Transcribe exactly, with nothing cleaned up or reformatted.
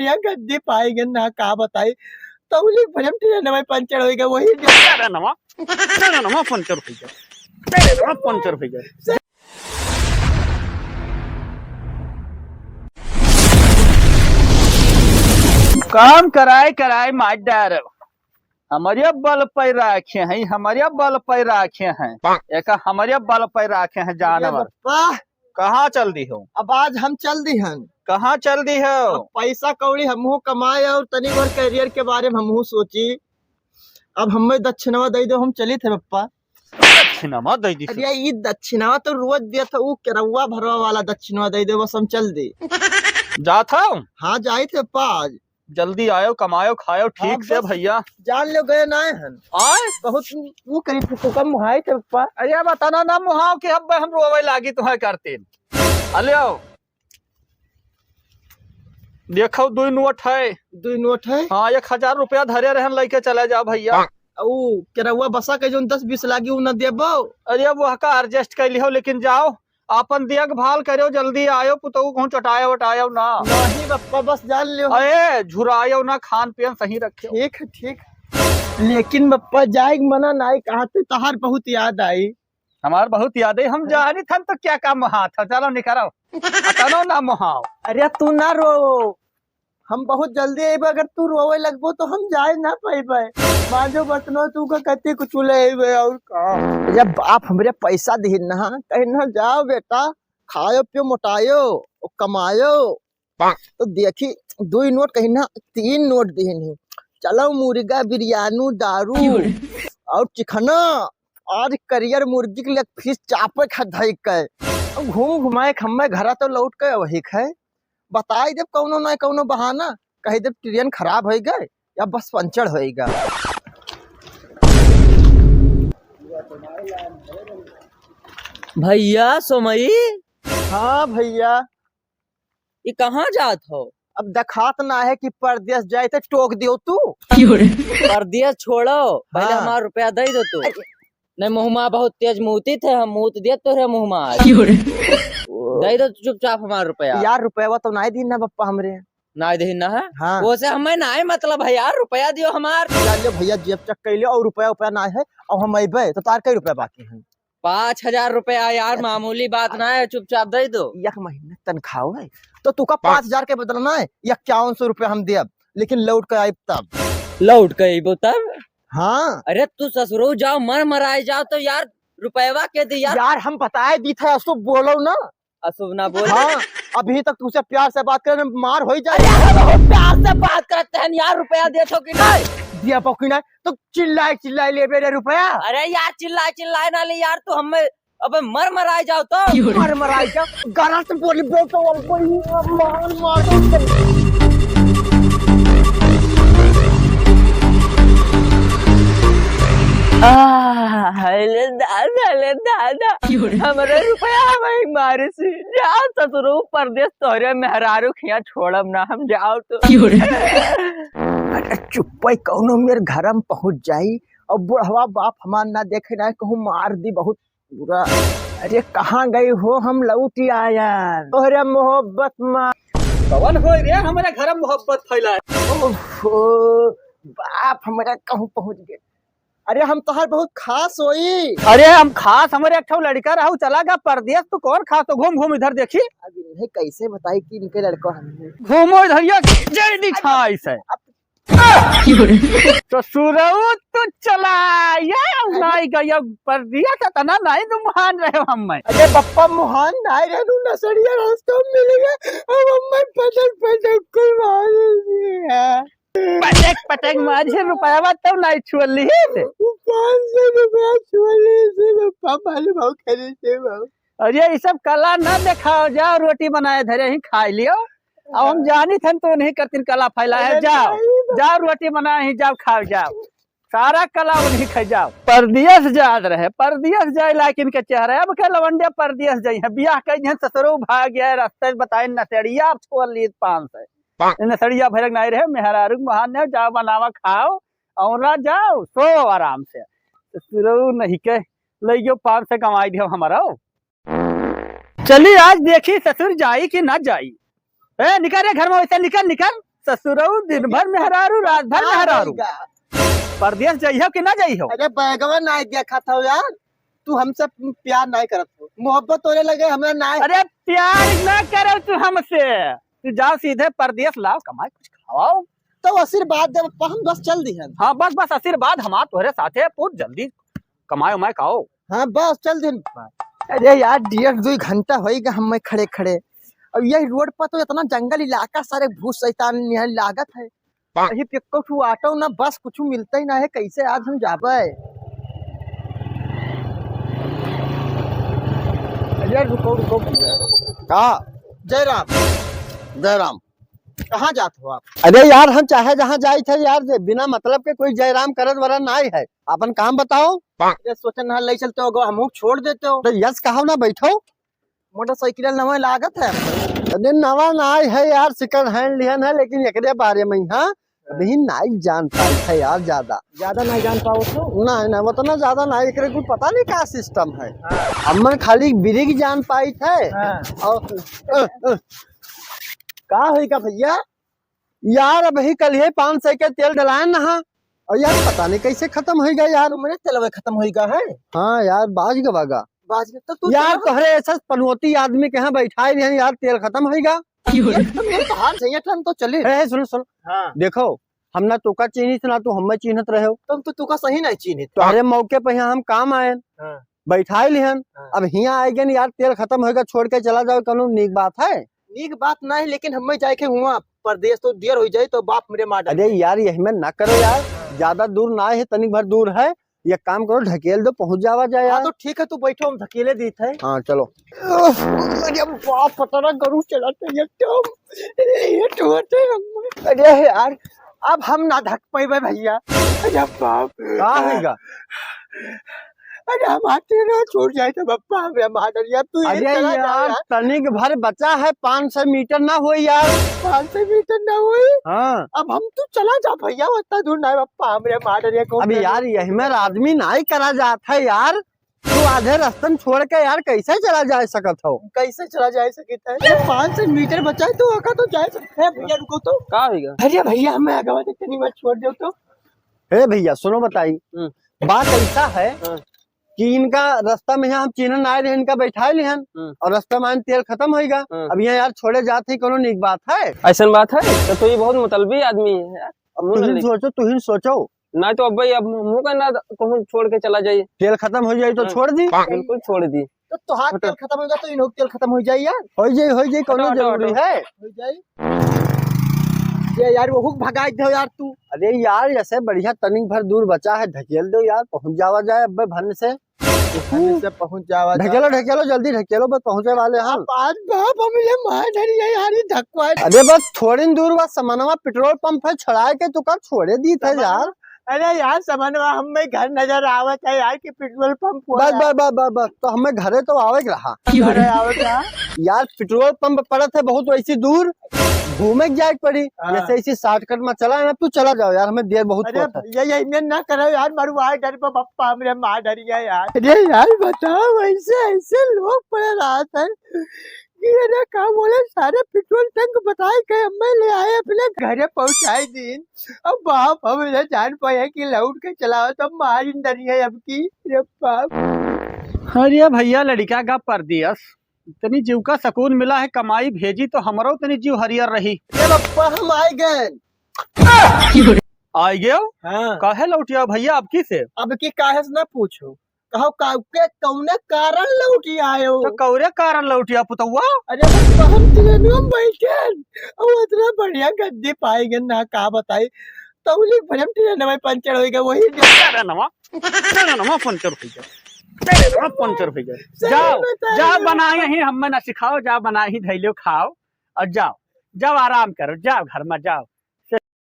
या गद्दी पाएंगे ना, का बताई। तौली भरम ट्रेनवा पंचर होइगा, वही ट्रेनवा, ट्रेनवा पंचर होइगा, ट्रेनवा पंचर होइगा। काम कराए कराए मार डारो। हमरे बल पे राखे हैं, हमरे बल पे राखे हैं। एक हमरे बल पे राखे हैं अरे जानवर। बप्पा, कहाँ चल दी हो? अब आज हम चल दी हन। कहाँ चल दी हो? अब पैसा कौड़ी हमहू कमाए और तनी भर करियर के बारे में हमहू सोची। अब हमें दक्षिणवा दे दो, हम चली थे बप्पा। दक्षिणवा दे दी। अरे ई दक्षिणवा तो रोज देत है, ऊ केरवा भरवा वाला दक्षिणवा दे दे, बस हम चल दी। जात हो? हाँ, जाई थे बप्पा आज। जल्दी आयो, कमायो, खायो हाँ, ठीक से बस भैया। जान लो गए ना हन। आय? बहुत वो करी तू कम मुहाई थे बप्पा। अरे बताना ना मुहाव कि अब हम रोवे लागी तुम्हें करते। अलियो। देखो दुई नोट है। दुई नोट है? हाँ, एक हजार रुपया धरे रहन, लेके चले जाओ भैया। ऊ केरवा बसा के जोन दस बीस लागी ऊ न देबो। अरे अब वह का एडजस्ट कर लिहो, लेकिन जाओ। आपन देखभाल करो, जल्दी आयो, पुतहु कहूँ चटायो वटायो ना। नहीं बप्पा, बस जान लियो। अरे झुरायो ना, खान पियन सही रखे। ठीक है, ठीक। लेकिन बप्पा जाए के मना नाई कहा थे, तहार बहुत याद आई। हमार बहुत याद आई, हम हाँ। जानी थन तो क्या काम हाथ है, चलो निकरो। अतनो ना मोहाओ। अरे तू ना रो, हम बहुत जल्दी अइबे, अगर तू रोवे लगबो तो हम जाए ना पइबे। मांजो बर्तनो तू का कति कुछ ले अइबे और का। जब बाप हमरे पैसा दिहिन ना, कहे ना जाओ बेटा, खायो पियो मोटायो, कमायो। तो देखी दुई नोट कहीं ना तीन नोट दिहिन ही। चलो मुर्गा बिरयानू दारू और चिखना और करियर मुर्गी के लेग पीस चापे खा धई के। घूम घुमाए खम्मे घरा तो लौट के वही खाए। बताई देब कौनो ना कौनो बहाना, कही देब ट्रेन खराब होइ गए या बस पंचर होइ गए। भैया सोमई। हाँ भैया। ई कहाँ जात हो? अब देखात ना है कि परदेस जाए थे, टोक दियो तू। परदेस छोड़ो, पहले हाँ। हमार रुपया दे दो तू। अरे, नहीं, मुँहमा बहुत तेज मूती थे, हम मूत दिया तोहरे मुँहमा आज। क्यों रे? दे दो चुपचाप हमार रुपया। यार, रुपया तो नाई दीन ना बप्पा हमरे। नाई दीन ना है? हाँ। वो से हमें नाई मतलब है यार, रुपया दियो हमार। यार, ले भैया, जेब चेक कर लियो और रुपया, रुपया ना है और हम अइबे, तो तार कई रुपया बाकी है? पाँच हजार रुपया यार, अच्छा। मामूली बात ना है, चुपचाप दे दो। एक महीने तनखाह है, तो तुका पाँच हजार के बदला ना है, इक्यावन सौ रुपया हम देब, लेकिन लौट के आइब तब। लौट के अइबो तब? हाँ। अरे तू ससुरो जाओ, मर मराए जाओ तो यार, रुपयवा के दी यार। यार हम बताए दी थे, असो बोलो ना। असो ना बोल। हाँ, अभी तक तुझसे प्यार से बात करे, मार हो ही जाए। अरे यार, बहुत प्यार से बात करते हैं यार, रुपया दे तो कि नहीं? दिया पकी ना, तो चिल्लाए चिल्लाए लेबे रे रुपया। अरे यार, चिल्लाए चिल्लाए ना ले यार, तू हमें अबे मर मराए जाओ तो। क्यों रे? मर मराए जाओ, गाना से बोली बोल तो और कोई मार मार दो। आह, ले दादा, ले दादा। क्यों रे? हमरे रुपया हमें मारे से। जा ससुरो परदेस तोहरे मेहरारू खिया छोड़ब ना हम, जाओ तो। क्यों रे? अरे चुप्पे, कौनो मेर घर में पहुँच जाई और बुढ़वा बाप हमार ना देखे ना कहूँ मार दी बहुत बुरा। अरे कहाँ गई हो, हम लौट आयन तोहरे मोहब्बत में। कौन हो रे हमारे घर में मोहब्बत फैला है? ओहो, बाप हमारा कहूँ पहुँच गए। अरे हम तोहार बहुत खास होई। अरे हम खास, हमारे एक ठो लड़का रहू चला गया परदेस, तू कौन खास हो? घूम घूम इधर देखी। अब इन्हें कैसे बताई कि इनके लड़का हम हैं? घूमो इधर, ये जय दिखाई से। अब तो सुरऊ तू चला, ये नाई गया परदेस, इतना नाई तू महान रहे हम में। अरे बप्पा महान नाई रहे, तू नसड़िया रास्ता में मिल गया, अब हम में पटक पटक कुल मार दिया। पटक पटक माझे रुपयावा तब नाई छुअली थे। पाँच सौ रुपया छुअली से पापा ले भाव करे से भाव। अरे ये सब कला ना दिखाओ, जाओ रोटी बनाए धरे ही खाई लियो। अब हम जानी थन तो नहीं करतीन कला फैला है। अरे जाओ, नहीं बा- जाओ रोटी बनाए ही जाओ खाओ जाओ। सारा कला उन्हीं खाई जाओ। परदेस जात रहे, परदेस जाए लायक इनके चेहरा। अब के लवंडिया परदेस जाई है, बियाह कई जन ससुरो भाग गया, रास्ते बताए नसड़िया अब छोड़ लिए पाँच सौ। नसड़िया भरक नाई रहे, मेहरारू के महान ने जाओ बनावा खाओ, औरा जाओ, सो आराम से। ससुरो नहीं के, ले गयो पाँच सौ कमाई दियो हमारा। चली आज देखी ससुर जाई कि ना जाई। ए, निकल रे घर में, वैसे निकल, निकल। ससुरऊ, दिन भर मेहरारू, रात भर का मेहरारू। होइगा? परदेस जइहो कि ना जइहो? अरे बैगवा नाहीं देखत हो यार, तू हमसे प्यार नाहीं करत हो, मोहब्बत तोरे लगे हमरा नाहीं। अरे प्यार ना करो तू हमसे, तू जाओ सीधे परदेस, लाओ कमाई कुछ खाओ। तो आशीर्वाद दे पप्पा, हम बस चल दिहन। हाँ बस बस आशीर्वाद हमार तोहरे साथे, तू जल्दी कमाए उमाए खाओ। हाँ बस चल दिहन। अरे यार डेढ़ दुइ घंटा होइगा हमें खड़े खड़े। अब यही रोड पर तो इतना जंगल इलाका, सारे भूत शैतान नियर लागत है। कहीं पे एको ठू ऑटो ना बस कुछ मिलते ही ना है, कैसे आज हम जाबे? अरे रुको रुको भैया। का? जय राम। जय राम। कहाँ जात हो आप? अरे यार हम चाहे जहाँ जाई थे यार, जे बिना मतलब के कोई जय राम करत वाला नाहीं है, अपन काम बताओ। ये सोचन ना ले चलते हो, हमहू छोड़ देते हो। तो यस कहो ना बैठो। मोटरसाइकिल नवा लागत है। अरे नवा नाहीं है यार, सेकंड हैंड लिहन है, लेकिन एकरे बारे में, हाँ, अभी नाहीं जान पाई थे यार ज्यादा। ज्यादा नाहीं जान पाओ तो? नाहीं नाहीं, उतना ज्यादा नाहीं, एकरे कुछ पता नहीं का सिस्टम है। हाँ। हमन खाली ब्रेक जान पाई थे। हाँ। और अ, अ, का होइगा भैया? यार अबही कल ही पाँच सौ के तेल डलाए ना, और यार पता नहीं कैसे खत्म होइगा यार। तुम्हरे तेलवे खत्म होइगा है? हाँ यार, बाज गवागा। बाज गवा, तो तू यार चला। तोहरे ऐसा पनौती आदमी के यहाँ बैठाए रहे यार, तेल खत्म होइगा। यार, तो मेरे तो हाथ सही है, हम तो चले। ए, सुनो सुनो। हाँ। देखो, हम ना तोका चीन्हित ना तू हमें चीन्हत रहे हो। तुम तो तोका सही नहीं चीन्हित। तोहरे मौके पे यहाँ हम काम आएन। हाँ। बैठाए लिहन। हाँ। अब हियाँ आए गए यार, तेल खत्म होइगा, छोड़ के चला जाओ, कौनो नीक बात है? नीक बात ना है, लेकिन हमें जाए के हुआ परदेस तो देर हो जाए तो बाप मेरे मार डाले। अरे यार यही में ना करो यार, ज्यादा दूर ना है, तनिक भर दूर है। ये काम करो, ढकेल दो, पहुंच जावा जाए हाँ यार। तो ठीक है, तू बैठो, हम ढकेले देत है। हाँ चलो। अरे बाप, पता ना गरु चलाते एकदम। ये तो होते हम। अरे यार, अब हम ना धक पाइबे भैया। अरे बाप। का होइगा? अरे हम हाथ ना छोड़ जाए तो बप्पा, हमरा मार डरिया, तू ये अरे चला जा यार, यार। तनिक भर बचा है, पाँच सौ मीटर ना होई यार। पाँच सौ मीटर ना होई? हाँ। अब हम तू चला जा भैया, उतना दूर ना है बप्पा, हमरा मार डरिया को अब यार यही में आदमी नाहीं करा जात है यार। तू आधे रस्तन छोड़ के यार कैसे चला जा सकत हो? कैसे चला जा सकत है? ये पाँच सौ मीटर बचा है, तू ओका तो जा सकत है। भैया रुको तो। का होइगा? अरे भैया हमें आगे वाले तनी मत छोड़ दो तो। हे भैया सुनो बताई, हम्म। बात ऐसा है हाँ। कि इनका रस्ता में यहाँ हम चीन्हन आए रहे, इनका बैठाए लिहन हम्म। और रस्ता में आन तेल खत्म होइगा। हाँ। अब यहाँ यार छोड़े जात ही कौनो नीक बात है? ऐसन बात है? तो, तो ये बहुत मतलबी आदमी है यार। अब तुहिन सोचो, तुहिन सोचो। ना तो अब भाई, अब हमहू का ना कहूँ छोड़ के चला जाइए। तेल खत्म हो जाई तो हाँ। छोड़ दी। बिल्कुल छोड़ दी। तो तोहार हटो। तेल खत्म होइगा तो इनहू के तेल खत्म हो जाई यार। हो जाई, हो जाई, कौनो हटो, हटो, जरूरी हटो। है? हो जाई। ये यार, वहू के भगाई दो यार तू। अरे यार, ऐसे बढ़िया तनिक भर दूर बचा है, ढकेल दो यार, पहुंच जावा जाए अब्बे भन से। भन से पहुंच जावा जाए। ढकेलो, ढकेलो, जल्दी ढकेलो, बस पहुंचे वाले हम। बाप, बाप, हम ये मार डरी है यार, ये धक्का है। अरे बस थोड़ी दूर बस समनवा पेट्रोल पंप है, छुड़ाए के तू कर छोड़े दी थे यार। अरे यार, समनवा, हमें घर नजर आवत है यार कि पेट्रोल पंप हो बस, यार। बस, बस, बस, बस, तो हमें घरे तो आवे के रहा। घरे आवे के रहा। यार, पेट्रोल पंप पड़त है बहुत वैसी दूर, घूमे के जाए के पड़ी। हाँ। जैसे इसी शॉर्टकट में चला है ना, तू चला जाओ यार, हमें देर बहुत अरे होत है। भैया, ये इन्हें ना करो यार, मरुआ डर पे बप्पा हमरे मार डरिया यार। अरे यार, बताओ, ऐसे, ऐसे लोग पड़े रहत है। ये ना का बोले, सारे पेट्रोल टैंक बताए के हमें ले आए, अपने घरे पहुंचाए दीन। अब बाप, हम ना जान पाए कि लौट के चलाओ, तब मारिन डरिया अब की। रे बाप। अरे भैया, लड़का का परदेस, तनी जीव का सुकून मिला है, कमाई भेजी तो हमरो तनी जीव हरियर रही। ए बप्पा, हम आए गए। आए गए? हाँ। काहे लौटिया भैया, अब की से? अब की काहे से ना पूछो। कहो, का-, के कौने कारण लौटी आयो? तो कौरे कारण लौटिया पुतौआ? अरे, बस तो हम ट्रेनवा में बैठे, और उतना बढ़िया गद्दी पाए गए ना, का बताई। तौली भरे में ट्रेनवा पंचर हो गया, वही ट्रेनवा, ट्रेनवा पंचर हो गया, ट्रेनवा पंचर हो गया। सही जाओ, बताई जाओ, हो। बनाई ही, हमें ना सिखाओ, जाओ, बनाई ही, धैलो, खाओ, और जाओ, जाओ, आराम करो, जाओ, घर में जाओ।